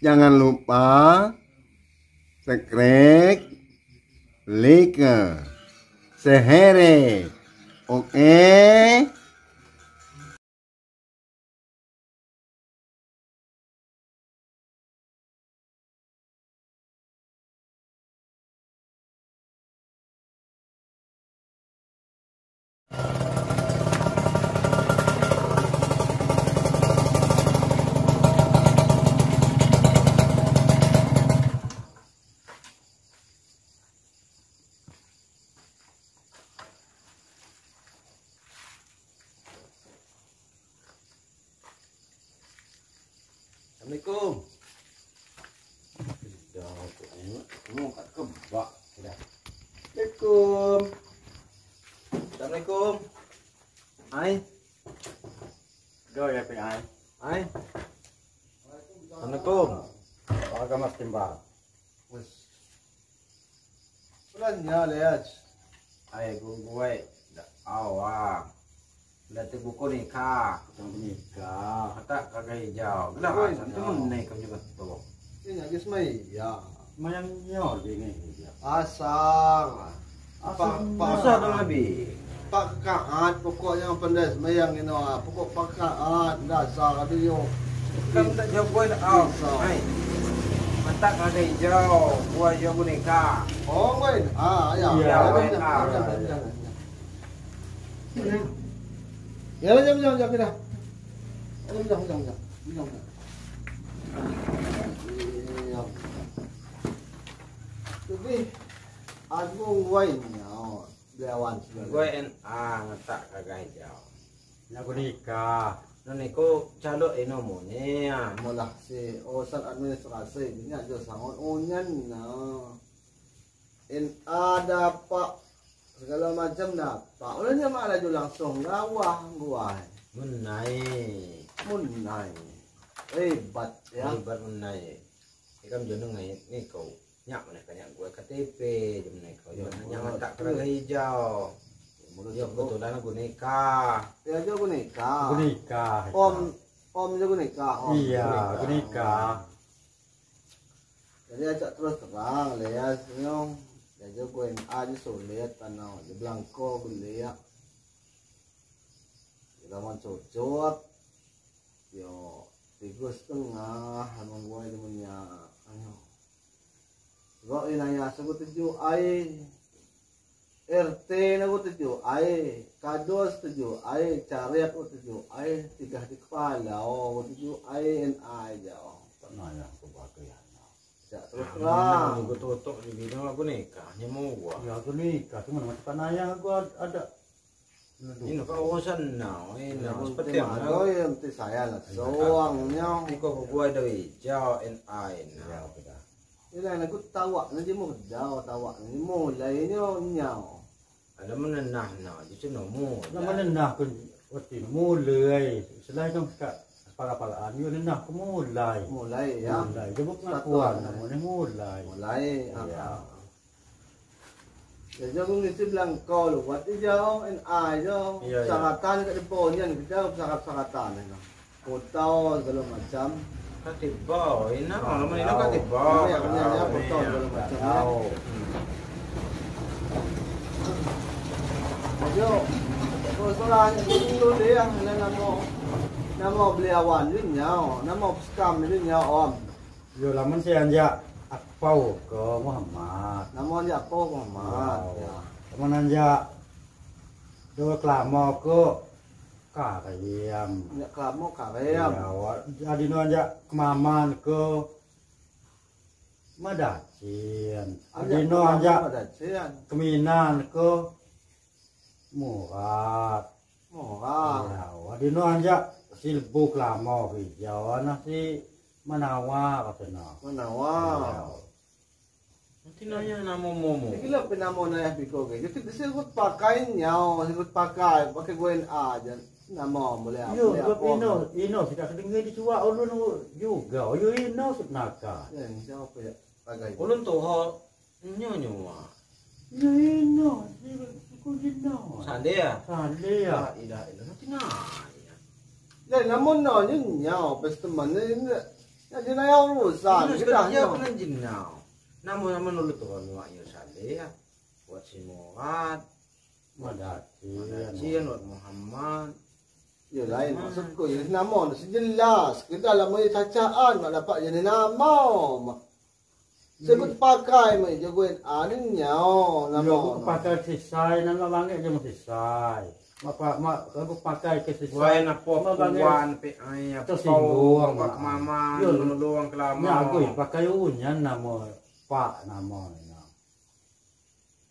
Jangan lupa subscribe, like, share. Oke. Assalamualaikum. Assalamualaikum. Assalamualaikum. Hai. Go ya PI. Hai. Assalamualaikum. Warga Mas Timbal. Wes. Bulannya lihat. Ai gue awak. Dah buku nikah, nikah, kata kagak hijau. Gelah, santu menai kau juga tuh. Ini agak semai, ya. Mayang nyor ini. Asar, apa? Asar dong abi. Pak kaat, pokoknya pendes mayang ini, pokok pak kaat, dasar ada yo. Kamu tak jauh gue dah. Hai. Mata kagak hijau, gua jauh nikah. Oh gue, ah ya. Ya, Ya, jam jam kita. Jam. Iya. Jadi aku gue nya dewan. Gue NA ngetak kagak hijau. Aku nikah. Noniku calok ino monya. Molah si urusan administrasi ini aja sangat onyan nah. NA dapat segala macam dapat. Ulahnya malah jo langsung gawah gua. Munai. Hebat ya. Hebat munai. Ikam jono ngai ni kau. Nyak mana kanyak gua KTP je munai kau. Jangan tak kena hijau. Ya kebetulan aku nikah. Ya jo aku nikah. Aku nikah. Om jo aku nikah. Iya, aku nikah. Jadi acak terus terang le ya senyum. Ya jo gue NA je sulit tanah je blanko beli ya. Lawan cocok. Yo 3,5 emang gue je punya. Ayo. Sebab ini nanya sebut 7 ai RT na gue 7 ai kados 7 ai cari aku 7 ai 3 di kepala oh 7 ai NA jauh. Tak nanya aku pakai ya. Terus terang. Aku tutup di bidang aku nikah, ni mau gua. Ya aku nikah, cuma macam tanah aku ada. Ini kau urusan now, ini seperti apa? Aku yang ti saya lah, soangnya. Ini kau gua ada hijau NI. Ya sudah. Ini aku tawak, nanti mau jauh tawak, nanti mulainya nyau. Ada menenah now, jadi nomu. Ada menenah pun, waktu mulai, selain itu para-paraan yo nenah aku mulai. Mulai ya. Mulai. Jebuk ngakuan namanya mulai. Mulai. Ya. Jadi aku ngisi blanko lu buat hijau NA hijau. Syaratan kat depannya kita syarat-syaratan ini. Foto segala macam. Katiba, ini nama ini katiba. Ya, ya foto segala macam. Yo. Soalan dulu dia nama nama beliawan ni nyao, nama scam ni nyao om. Yo lamun si anja Akpau ke Muhammad. Nama anja Akpau ke Muhammad. Ya. Lamun anja do kelamo ke Karem. Anja kelamo Karem. Ya, adino anja kemaman ke Madacin. Adino anja Keminan ke Murad. Murad. Ya, adino anja silbuk lama hijau nasi manawa katanya. Manawa. Nanti nanya nama momo. Ini lah penama nanya biko ke. Jadi disebut pakai nyao, disebut pakai gue NA aja. Nama boleh apa? Yo, ino ino sudah kedengar dicuak ulun juga. Yo ino naka. Ya, siapa ya? Pakai. Ulun tuh nyo nyo. Yo ino, si ino. Sande ya? Sande ya. Ila ila nanti nanya. Ya, namun nanya nyao, pasti mana ini Ya jenayah urusan. Kita dia kena jenau. Namun nama nulu tuan mak yo saleh ya. Buat si Murad, Madacian, buat Muhammad. Ya lain maksudku jenis nama sejelas. Kita dalam cacaan mak dapat jenis nama. Sebut pakai mai jagoan aninnya nama. Aku pakai sisai nama bangke je sisai. Mak mak aku pakai ke sisai. Wan apa wan pe ai apa tersinggung pak mama nuluang kelama. Ya aku pakai unyan nama pak nama.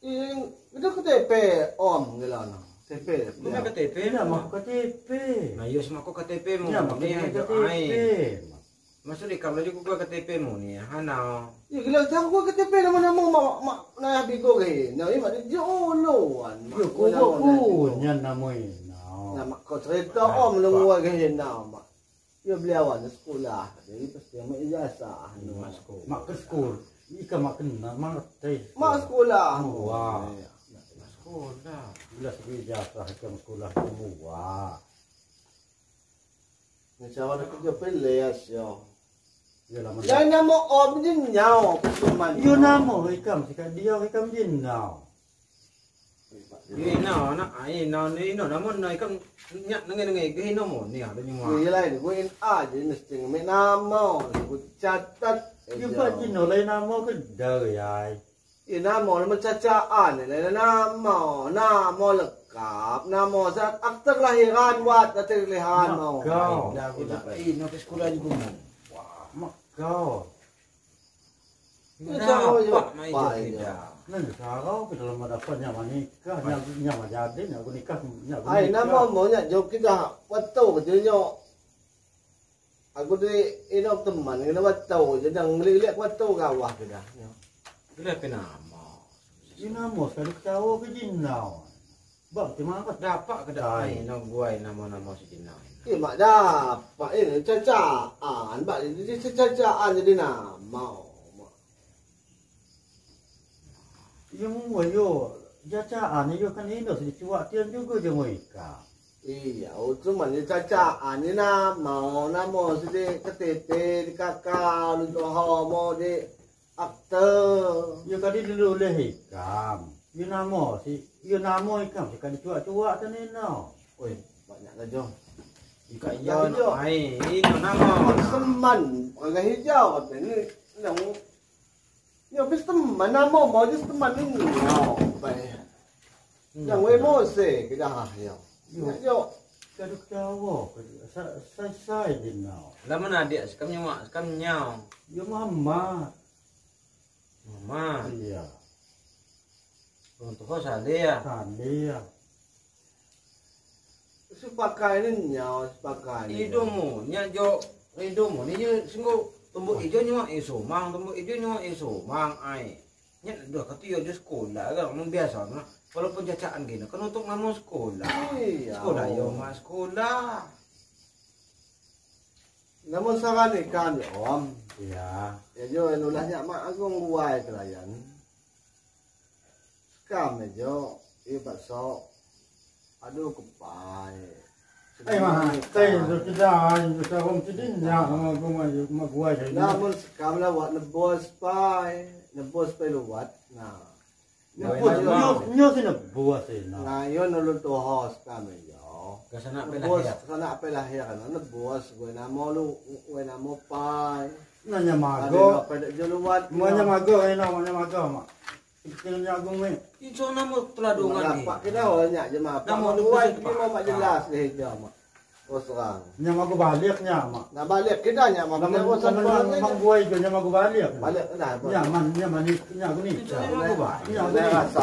Ini itu KTP om gelana. KTP. Mana KTP? Ya mah KTP. Nah yo sama aku KTP mu. Ya mah KTP. Maksud di kamar juga gua KTP mu ni hana. Ya gila sang gua KTP nama-nama mak mak nah bigo ke. Nah ini mak dia oloan. Yo gua punya nama ini. Nah mak kau cerita om lu gua ke nah mak. Ya beli awal sekolah. Jadi pasti mak ijazah. Mak ke sekolah. Ika mak kena mak teh. Mak sekolah. Wah. Sekolah. Bila segi ijazah ke sekolah semua. Ni cara nak kerja peles yo. Ya nama om jinyau kusuman. Yo nama ikam sikat dia ikam jinyau. Ye na na ai na ni no nama na ikam nyak nengai-nengai ke hino mo ni ada nyuma. Ye lain gua in a je mesti ngemik nama, gua catat. Yo ba jino lain nama ke dah yai. Ye nama nama cacaan lain nama, nama lengkap, nama saat akta kelahiran wat akta kelahiran mau. Kau. Eh no ke sekolah juga mo. Mak kau. Dapat mai tidak. Nan sarau ke dalam dapatnya menikah, nya jadi, nya aku nikah, nya aku. Ai nama mau nya jauh kita waktu je nyo. Aku tu ini teman kena waktu je jangan ngeliat waktu kawah kita. Bila pe nama. Ini nama sekali ketawa ke jinau. Bab tu mana dapat ke dah ai nak buai nama-nama si jinau. Eh mak dapat eh cacaan bab dia cacaan jadi nama. Yang mu yo cacaan yo kan ini si cuak tian juga je mereka. Iya, cuma ni cacaan ni nama nama si KTP di kakak lu homo di akte. Yo kali dulu leh ikam. Yo nama si yo nama ikam si kali cuak-cuak tan ni no. Oi, banyak dah jom. Ikan yo ai, ini nama seman warna hijau ni nang yo bis teman nama mau je teman ni no. Baik. Yang we mo se kita ha yo. Yo kadu ketawa sai sai jinau. Lama na dia sekam nyawa sekam nyau. Yo mama. Mama. Iya. Untuk kau salah. Salah. Sepakai ni nyau sepakai. Hidungmu nya jo hidungmu ni sungguh tumbuh hijau nyawa esomang tumbuh hijau nyawa esomang ai. Nya dua kata yo je sekolah kan memang biasa nah. Walaupun cacaan gini kan untuk nama sekolah. Iya. Sekolah yo mak sekolah. Namun saran ikan ya om. Iya. Ya jo nulahnya mak aku nguai kelayan. Sekam jo i bakso. Aduh kepai. Eh mah, tai sudah sudah om tidaknya aku mah gua jadi. Namun sekam lah buat nebos pai, nebos pai luat. Nah. Nebos nyo sih nebos sih. Nah, yo nulun tuh sekam yo. Kesana pelahir. Kesana pelahir kan nebos gue namo lu gue namo pai. Nanya mago. Luat. Nanya mago, ini namanya mago mak. Ikan jagung ni. Itu nama teladungan ni. Pak kita orangnya je mak. Nama dua ini mau mak jelas ni hijau mak. Terus terang. Nya mago baliknya mak. Nak balik kita nya mak. Nama mak gua itu nya mago balik. Balik dah. Nya man nya man nya aku ni. Nya aku balik. Nya aku rasa.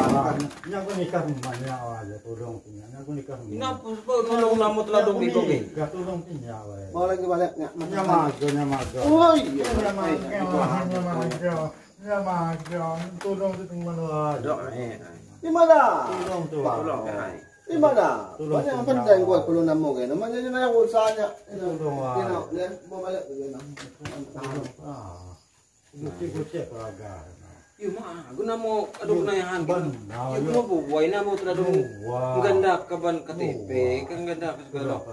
Nya aku nikah nya aja tolong punya. Nya aku nikah. Ini apa sebab tolong nama teladung bego ni. Gak tolong punya weh. Mau lagi baliknya. Nya mago nya mago. Oh iya. Nya mago nya mago. Ya macam tolong tu teman lah. Dok eh. Di mana? Tolong tu. Tolong kan. Di mana? Banyak pandai gua kalau nama ke. Namanya dia nak usahanya. Tolong ah. Dia mau balik ke mana? Ah. Guci-guci peraga. Yo mak, aku nama aduh kenayahan. Yo mau buai nama teladung. Ganda kaban KTP, kan ganda segala.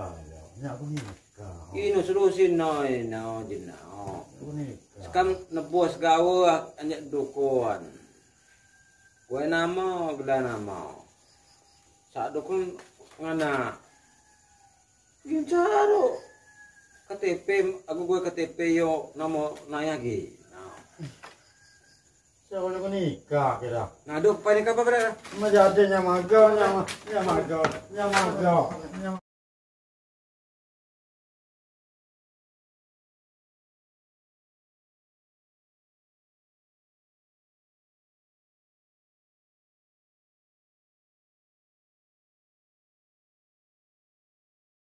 Ya aku nikah. Ini solusi no no jenau. Kam nebus gawe anjak dukun. Gue nama gela nama. Sak dukun ngana. Yen caro. KTP aku gue KTP yo nama naya gi. Nah. Saya boleh nikah kira. Nah, duk paling apa berada? Menjadinya magau, nyama, nyama, nyama, nyama.